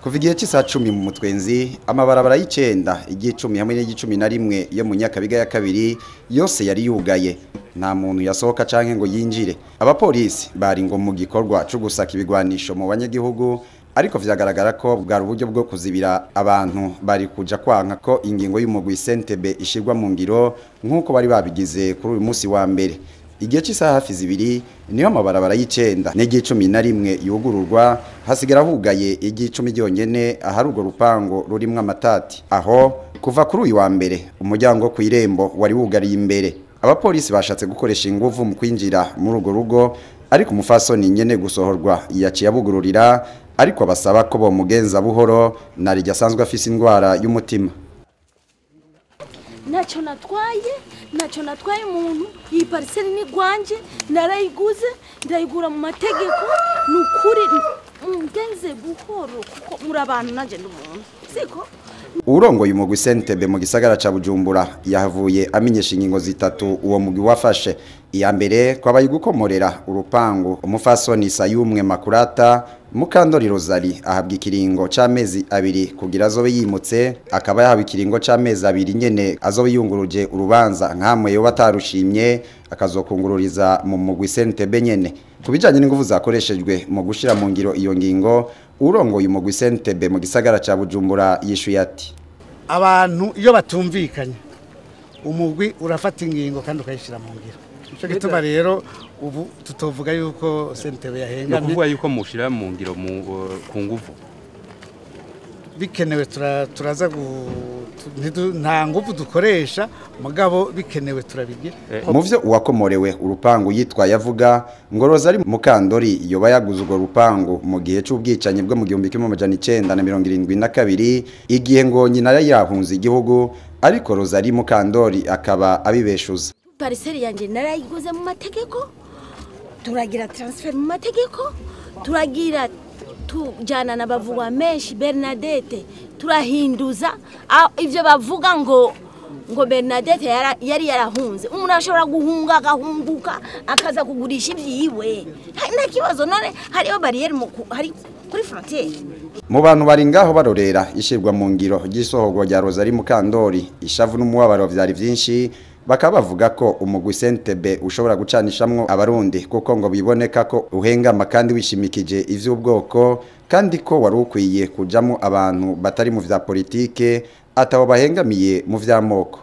Kuva igihe cy'isaha 10 mu mutwenzi, amabarabara y'icenda, igicumi hamwe n'igicumi na rimwe yo mu Nyakabiga ya kabiri yose yari yugaye. Nta muntu yasohoka canke ngo yinjire. Abapolisi bari ngo mu gikorwa co gusaka ibigwanisho mu banyagihugu, ariko vyagaragara ko bwari uburyo bwo kuzibira abantu bari kuja kwanka ko ingingo y'umugwi CNTB ishirwa mu ngiro nk'uko bari babigize kuri uyu munsi wa mbere. Igihe cy'isaha hafi 2 niho amabarabara y'icenda n'igicumi na rimwe yugururwa, hasigara hugaye igicumi ryonyene ahari urwo rupango rurimwo amatati. Aho kuva kuri uyu wa mbere umuryango ku irembo wari wugariye imbere. Abapolisi bashatse gukoresha inguvu mu kwinjira muri urwo rugo, ariko umufasoni nyene gusohorwa yaciye abugururira, ariko abasaba ko bomugenza buhoro narijya asanzwe afise indwara y'umutima. Ntacyo natwaye, ntacyo natwaye umuntu. Iyi pariseri ni gwanje, narayiguze, ndayigura mu mategeko. Ni ukuri mugenze buhoro kuko muri abantu nanjye ndi umuntu, siko? Urongoye umugwi CNTB mu gisagara ca Bujumbura yahavuye amenyesha ingingo zitatu uwo mugwi wafashe. Iya mbere kwabaye gukomorera urupangu umufasoni Sayumwe Makurata Mukandori Rosalie ahabwa ikiringo c'amezi 2 kugira azobe yimutse, akaba yahawe ikiringo c'amezi 2 nyene azobe yunguruje urubanza nkamwe yoba atarushimye akazokungururiza mu mugwi CNTB nyene. Kubijanye n'inguvu zakoreshejwe mu gushira mu ngiro iyo ngingo, urongoye umugwi CNTB mu gisagara ca Bujumbura yishuye ati: abantu iyo batumvikanye umugwi urafata ingingo kandi ukayishira mu ngiro. Ico gituma rero ubu tutovuga yuko CNTB yahengamye, kuvuga yuko mushira mu ngiro ku nguvu bikenewe turaza nta nguvu dukoresha, mugabo bikenewe turabigira. Muvyo uwakomorewe urupangu yitwa yavuga ngo Rosalie Mukandori yoba yaguze urwo rupangu mu gihe c'ubwicanyi bwo mu 1972, igihe ngo nyina yari yahunze igihugu, ariko Rosalie Mukandori akaba abibeshuza. Pariseri yanjye narayiguze mu mategeko, turagira transfer mu mategeko, turagira tujyana na bavugwa menshi Bernadette, turahinduza ivyo bavuga ngo Bernadette yari yarahunze. Umuntu ashobora guhunga agahunguka akaza kugurisha ivyiwe, nta kibazo. None hariho barriere hari kuri frontiere. Mu bantu bari ngaho barorera ishirwa mu ngiro ry'isohorwa rya Rosalie Mukandori, ishavu n'umubabaro vyari vyinshi. Bakaba bavuga ko umugwi CNTB ushobora gucanishamwo abarundi kuko ngo biboneka ko uhengama kandi wishimikije ivy'ubwoko, kandi ko wari ukwiye kujamwo abantu batari mu vya politike atabo bahengamiye mu vy'amoko.